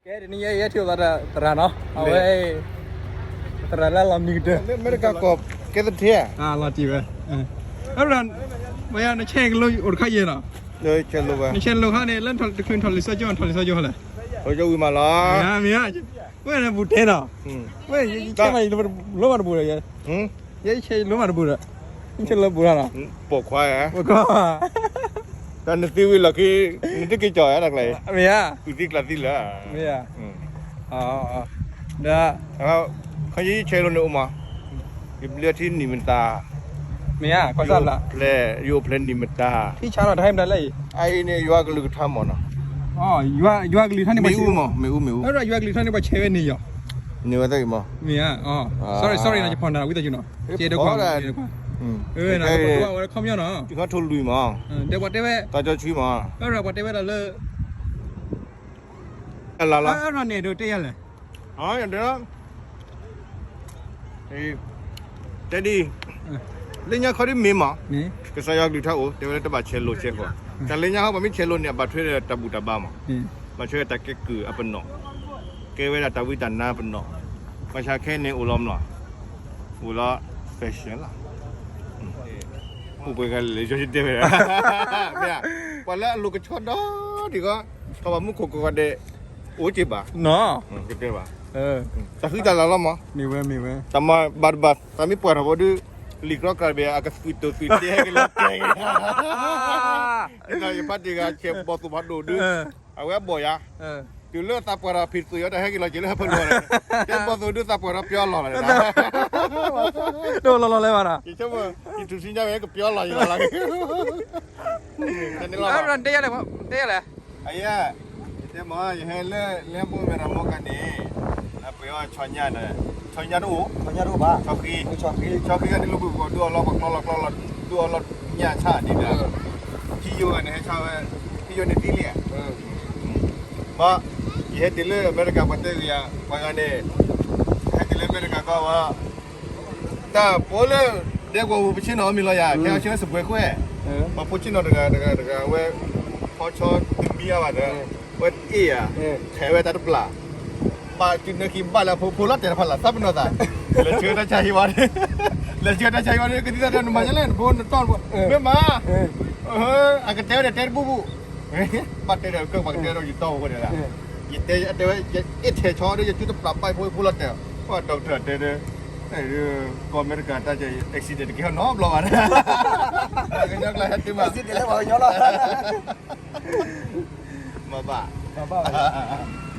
ကဲ တနံၤအံၤ ယဲထံၣ်အသးဒီးသရၣ်နီၤ, အဝဲ သရၣ်လၢအလီၤမံကတၢၢ်, အမဲရကၤကီၢ်ကဲသထ့ဧါ, လီၤတံၢ်ဝဲ, အရၣ်, မ့ၢ်ယၤနဆဲးကလိအိၣ်တခါယဲၢ်နီၤ, နဆဲးလိခါန့ၣ် လၢတချုးနထီၣ်လံာ်စီဆှံ နထီၣ်လံာ်စီဆှံဟီလဲၣ်, မ့ၢ်ဧါ, ဝဲန့ၣ်ပူၤတဲနီၤ, ဝဲ ယဆဲးမးယလိမၤတပူၤဒီး, ယဆဲးယလိမၤတပူၤဒီး, ယဆဲးလိပူၤနီၤ, ပိာ်ခွါဧါ, ပိာ်ခွါ တၢ်နသံဝံၤလီၢ်ခံ, နတက့ၤကၠီၣ်ဧါတၢ်ကျါအံၤ, မ့ၢ်ဧါ, အုၣ်သံကျၢ်သံလၢ, မ့ၢ်ဧါ, ဒီး, ခီယဆဲးလိန့ၣ်အိၣ်မး, ယဘျၢထံနံၣ်မတၤ, မ့ၢ်ဧါ, ကီၢ်စၢ်ဘျၢ, ဖျဲး, ယအိၣ်ဖျဲးနံၣ်မတၤ, ထံဆါလီၤတဟဲမတၤလၢအံၤ, အအံၤန့ၣ်ယွၤကလုၢ်ကထါမးနီၤ, ယွၤကလုၢ်ကထါန့ၣ်ပှၤဆဲး, မ့ၣ်အူမး, မ့ၣ်အူ, ယွၤကလုၢ်ကထါန့ၣ်ပှၤဆဲးဝဲန့ၣ်ယီၤ, န့ၣ်ဝဲသ့ၣ်အံၤမး, မ့ၢ်ဧါ, sorry sorry နီၤ ယဖီၣ်နၤဝံသးစူၤနီၤ, ကဲဒိကွၢ်, အဝဲခီပညီနီၤ, ယခီထိၣ်လွံၢ်မး, ဒီးပှၤတဲဝဲ, တၢ်ကၠီဆှံမး, ပှၤတဲဝဲဒၣ်လၢ လၢလီၤ, အၢၣ်န့ၣ်ဒိးတဲယၤလဲၣ်, တဲဒ်, လၢညါခီဒ်မ့ၢ်မး, ကစၢ်ယွၤကလုၢ်ကထါအိၣ် တဲဝဲလၢတဘၣ်ဆဲးလိဆဲးဃီ, တၢ်လၢညါခီပှၤမ့ၢ်ဆဲးလိန့ၣ် အဘၣ်ထွဲဒီးတၢ်ဘူၣ်တၢ်ဘါမး, ဘၣ်ထွဲဒီးတၢ်ကဲကုၢ်အပနီၣ်, ကဲဝဲဒၣ်တၢ်ဝံတၢ်နါပနီၣ်, ဘၣ်ဆၣ်ခဲအံၤန့ၣ်အိၣ်လီၤမး, အိၣ်လီၤ fashion လီၤ အိၣ်ပှဲၤဂၤလၢယတဲဝဲဒၣ်, မ့ၢ်, ပှၤလၢအလိၤကဆီဒီဒံးဃီ, ထီၣ်ဘၣ်မူခိၣ်ကဂီၤဒဲး, အိၣ်က့ၤဘၣ်, ကတဲဘၣ်, တၢ်ဃံတၢ်လၤလီၤမး, မ့ၢ်ဝဲမ့ၢ်ဝဲ, တၢ်မၤဘၣ်တဘၣ်, တၢ်မ့ၢ်ပှၤထီၣ်ဘီဒုး, လံာ်ကြီကၤဘ့ၣ် အကသွံၣ်တိာ်သွံၣ်တဲဟဲက့ၤလီၤတဲာ်, ယဖးတ့ၢ်ဂၤဆဲးဘီၣ်သိၣ်ဖးဒိၣ်ဒုး, အဝဲအဘီၣ်ယၤ တုၤလၢသးပှၢ်ထီၣ်ဖံးသွံၣ်အီၤ တၢ်ဟဲက့ၤလီၤက့ၤလၢဟၢဖၢလီၤန့ၣ်, တဲဘီၣ်သိၣ်ဒုးသးပှၢ်ထီၣ်ပျီလီၤလီၤ, ဒိၣ်လီၤလီၤလၢၤဘၣ်နီၤ, ယထူၣ်စုညါဝဲကပျီလီၤယလီၤလီၤ, တဲယၤလဲၣ်, တဲယၤလဲၣ်, အယဲ, ယတဲမး ယဟဲလၢ လၢဘိမဲရမီကန့ၣ်, အပှ့ၤအီၤဆီညါဒီး, ဆီညါတအိၣ်, ဆီညါတအိၣ်ဘၣ်, ဆီဃံ, ဆီဃံန့ၣ်လီၤဘှံးကီၢ်ဒုးအီၤလီၤပကျီလီၤကျီလီၤ, ဒုးအီၤလီၤညၣ်ဆၣ်ဒ်ဒီး, ထံယိာ်န့ၣ်ဟဲဆါဝဲ, ထံယိာ်န့ၣ်သံလံဧါ ဘၣ်, ယဟဲတုၤလၢအမဲရကၤပှၤတဲဂ့ၤယၤ ပှၤဂၤန့ၣ်, ဟဲတုၤလၢအမဲရကၤကီၢ်ဝဲ, တၢ်ပီလၢ ဒဲကဝီၤပူၤပဆ့ၣ်နီၤအီၣ်မ့ၤလီၤယၤ ခဲအီၤဆ့ၣ်နီၤစပွဲခွဲး, ပှၤဖိဆ့ၣ်နီၤတဂၤတဂၤတဂၤဝဲ, ဖီဆီတမံအါဘၣ်ဒီး, ဝဲတအ့ၣ်ဧါ, ထဲးဝဲတၢ်တပျၢ် ဘၣ်တုၤနၢ်ခံဘၣ်လၢအဖိဖိလီၤတဲာ်တဖၣ်လၢသးပနီၣ်သး, လဲၤဆှၢတၢ်ဆါဟံၣ်ဝဲန့ၣ်, လဲၤဆှၢတၢ်ဆါဟံၣ်ဝဲန့ၣ် ကသံၣ်သရၣ်တဲနမၤညါလဲၣ် နဖိနတီၢ်နဖိ, မ့ၢ်မး, အကတဲဝဲဒီးတဲတဘူၣ်ဘူၣ်, ဘၣ်တဲဒီးကၢၢ်ပှၤကတဲဒီးယတီၢ်ဖိန့ၣ်လီၤ, ယတဲတဲဝဲ ယအ့ၣ်ထဲးဆီဒီး ယစုတပျၢ်ဘၣ်ဖိဖိလီၤတဲာ်, ပှၤ doctor တဲဒီး, ကီၢ်အမဲရကၤတၢ် accident တကဲထီၣ်နီတဘျီဘၣ်, ကညီကျါဟဲတုၤမး accident လၢပှၤကညီလီၤ, မ့ၢ်ဘၣ်, မ့ၢ်ဘၣ်ဘၣ်